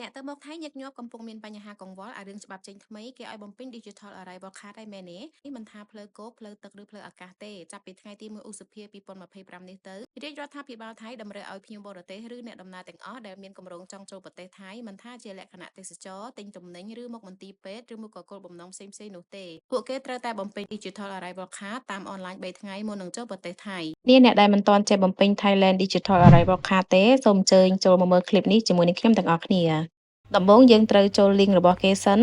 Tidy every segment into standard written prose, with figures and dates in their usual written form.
អ្នកទៅមកថៃញឹកញាប់កំពុងមានបញ្ហាកង្វល់អារឿងច្បាប់ចេញថ្មីគេឲ្យបំពេញ Digital Arrival Card ហើយមែនទេមិនថាផ្លូវគោកផ្លូវទឹកឬផ្លូវអាកាសទេចាប់ពីថ្ងៃទី1ឧសភា2025នេះទៅរាជរដ្ឋាភិបាលថៃតម្រូវឲ្យភ្ញៀវបរទេសឬអ្នកដំណើរទាំងអស់ដែលមានគម្រោងចង់ចូលប្រទេសថៃមិនថាជាលក្ខណៈទេសចរទិញទំនិញឬមកមន្ទីរពេទ្យឬមកក៏គោលបំណងផ្សេងៗនោះទេពួកគេត្រូវតែបំពេញ Digital Arrival Card តាមអនឡាញ3ថ្ងៃមុននឹងចូលប្រទេសថៃនេះអ្នកដែលមិនទាន់ចេះបំពេញ Thailand Digital Arrival Card ទេសូមអញ្ជើញចូលមកមើលคลิปនេះជាមួយនឹងខ្ញុំទាំងអស់គ្នាដំបូងយើងត្រូវចូល link របស់គេសិន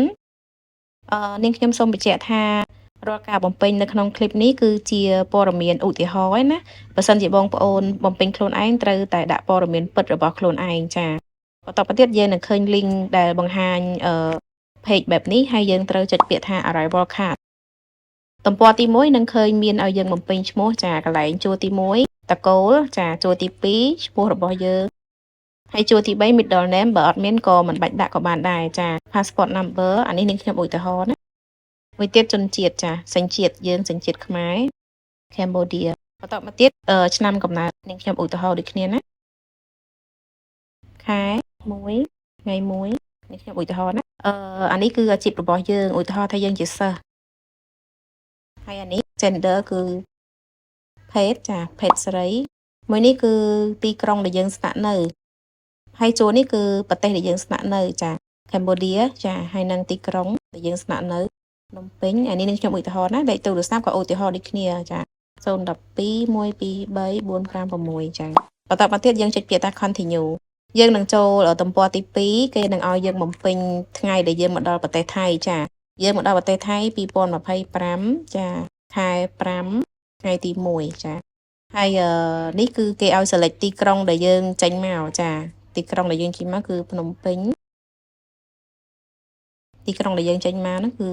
អឺនាងខ្ញុំសូមបញ្ជាក់ថារាល់ការបំពេញនៅក្នុងคลิปនេះគឺជាព័ត៌មានឧទាហរណ៍ណាបើសិនជាបងប្អូនបំពេញខ្លួនឯងត្រូវតែដាក់ព័ត៌មានពិតរបស់ខ្លួនឯងចាបន្តទៅទៀតយើងនឹងឃើញ link ដែលបង្ហាញអឺ page បែបនេះហើយយើងត្រូវចុចពាក្យថា arrival card ទំព័រទី1នឹងឃើញមានឲ្យយើងបំពេញឈ្មោះចាកន្លែងជួរទី1តកូលចាជួរទី2ឈ្មោះរបស់យើងហើយជួរទី3 middle name បើអត់មានក៏មិនបាច់ដាក់ក៏បានដែរចា passport number អានេះនឹងខ្ញុំឧទាហរណ៍ណាមួយទៀតជនជាតិចាសញ្ជាតិយើងសញ្ជាតិខ្មែរ Cambodia បន្តមកទៀតឆ្នាំកំណើតនឹងខ្ញុំឧទាហរណ៍ដូចគ្នាណាខែ1ថ្ងៃ1នេះខ្ញុំឧទាហរណ៍ណាអឺអានេះគឺអាជីពរបស់យើងឧទាហរណ៍ថាយើងជាសិស្សហើយអានេះ gender គឺភេទចាភេទស្រីមួយនេះគឺទីក្រុងដែលយើងស្នាក់នៅហើយជួរនេះគឺប្រទេសដែលយើងស្នាក់នៅចា Cambodia ចាហើយនឹងទីក្រុងដែលយើងស្នាក់នៅភ្នំពេញអានេះនឹងខ្ញុំឧទាហរណ៍ណាលេខទូរស័ព្ទក៏ឧទាហរណ៍ដូចគ្នាចា012 1 2 3 4 5 6ចាបន្តមកទៀតយើងចុចពាក្យថា continue យើងនឹងចូលទំព័រទី2គេនឹងឲ្យយើងបំពេញថ្ងៃដែលយើងមកដល់ប្រទេសថៃចាយើងមកដល់ប្រទេសថៃ2025ចាខែ5ថ្ងៃទី1ចាហើយនេះគឺគេឲ្យ select ទីក្រុងដែលយើងចេញមកចាទីក្រុងដែលយើងចេញមកគឺភ្នំពេញទីក្រុងដែលយើងចេញមកហ្នឹងគឺ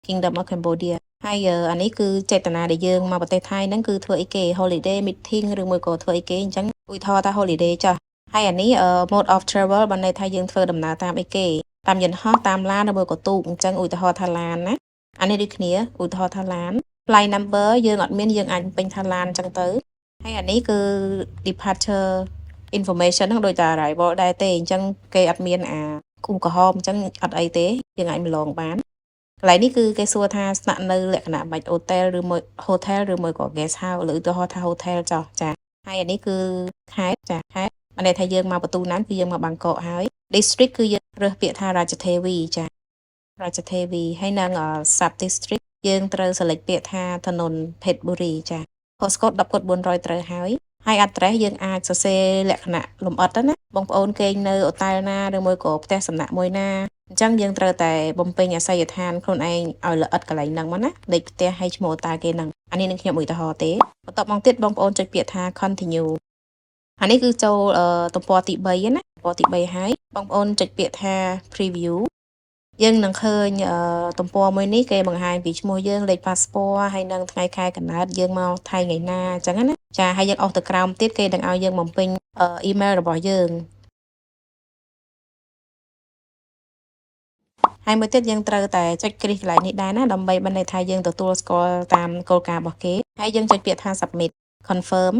Kingdom of Cambodia ហើយអានេះគឺចេតនាដែលយើងមកប្រទេសថៃហ្នឹងគឺធ្វើអីគេ holiday meeting ឬមួយក៏ធ្វើអីគេអញ្ចឹងឧទាហរណ៍ថា holiday ចុះហើយអានេះ mode of travel បានន័យថាយើងធ្វើដំណើរតាមអីគេតាមយន្តហោះតាមឡានឬមួយក៏ទូកអញ្ចឹងឧទាហរណ៍ថាឡានណាអានេះដូចគ្នាឧទាហរណ៍ថាឡាន flight number យើងអត់មានយើងអាចពេញថាឡានអញ្ចឹងទៅហើយអានេះគឺ departure information ហ្នឹងដូចតែ arrival ដែរទេអញ្ចឹងគេអត់មានអាគូក្រហមអញ្ចឹងអត់អីទេយើងអាចម្លងបានកន្លែងនេះគឺគេសួរថាស្នាក់នៅលក្ខណៈម៉េច hotel ឬមួយ hotel ឬមួយក៏ guest house ឬឧទាហរណ៍ថា hotel ចោះចាហើយអានេះគឺខេត្តចាខេត្តបានន័យថាយើងមកបន្ទូណាំគឺយើងមកបាងកកហើយ district គឺយើងរើសពាក្យថារាជធាវីចារាជធាវីហើយនឹង sub district យើងត្រូវ select ពាក្យថាថននភេតបុរីចា postcode 10 400ត្រូវហើយហើយ address យើងអាចសរសេរលក្ខណៈលម្អិតណាបងប្អូនគេងនៅអូតែលណាឬមួយក៏ផ្ទះសំណាក់មួយណាអញ្ចឹងយើងត្រូវតែបំពេញអាសយដ្ឋានខ្លួនឯងឲ្យល្អិតកន្លែងហ្នឹងមកណាលេខផ្ទះហើយឈ្មោះអូតែលគេហ្នឹងអានេះនឹងខ្ញុំឧទាហរណ៍ទេបន្ទាប់មកទៀតបងប្អូនចុចពាក្យថា continue អានេះគឺចូលទំព័រទី3ណាទំព័រទី3ហើយបងប្អូនចុចពាក្យថា preview យើងនឹងឃើញទំព័រមួយនេះគេបង្ហាញពីឈ្មោះយើងលេខ passport ហើយនឹងថ្ងៃខែកំណើតយើងមកថៃថ្ងៃណាអញ្ចឹងណាចាហើយយើងអស់ទៅក្រោមទៀតគេនឹងឲ្យយើងបំពេញអ៊ីមែលរបស់យើងហើយមួយទៀតយើងត្រូវតែចុចគ្រីសកន្លែងនេះដែរណាដើម្បីបានន័យថាយើងទទួលស្គាល់តាមគោលការណ៍របស់គេហើយយើងចុចពាក្យថា submit confirm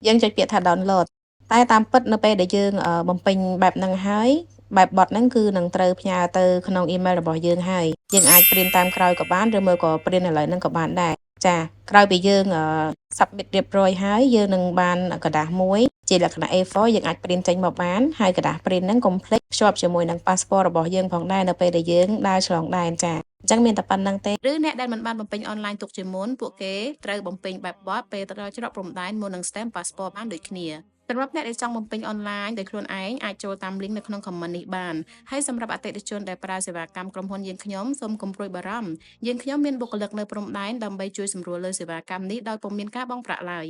យើងចុចពាក្យថា download តែតាមពិតនៅពេលដែលយើងបំពេញបែបហ្នឹងហើយបែបបត់ហ្នឹងគឺនឹងត្រូវផ្ញើទៅក្នុងអ៊ីមែលរបស់យើងហើយយើងអាច print តាមក្រោយក៏បានឬមួយក៏ print ឥឡូវហ្នឹងក៏បានដែរចាក្រោយពីយើង submit រៀបរយហើយយើងនឹងបានក្រដាសមួយជាលក្ខណៈ A4 យើងអាច print ចេញមកបានហើយក្រដាស print ហ្នឹងកុំភ្លេចភ្ជាប់ជាមួយនឹង passport របស់យើងផងដែរនៅពេលដែលយើងដើរឆ្លងដែនចាអញ្ចឹងមានតែប៉ុណ្្នឹងទេឬអ្នកដែលមិនបានបំពេញអនឡាញទុកជាមុនពួកគេត្រូវបំពេញបែបបទពេលទៅដល់ច្រកព្រំដែនមុននឹង stamp passport បានដូចគ្នាសម្រាប់អ្នកដែលចង់បំពេញអនឡាញដោយខ្លួនឯងអាចចូលតាម link នៅក្នុង comment នេះបានហើយសម្រាប់អតិថិជនដែលប្រើសេវាកម្មក្រុមហ៊ុនយើងខ្ញុំសូមកុំព្រួយបារម្ភយើងខ្ញុំមានបុគ្គលិកនៅព្រំដែនដើម្បីជួយសម្រួលលើសេវាកម្មនេះដោយពុំមានការបង់ប្រាក់ឡើយ។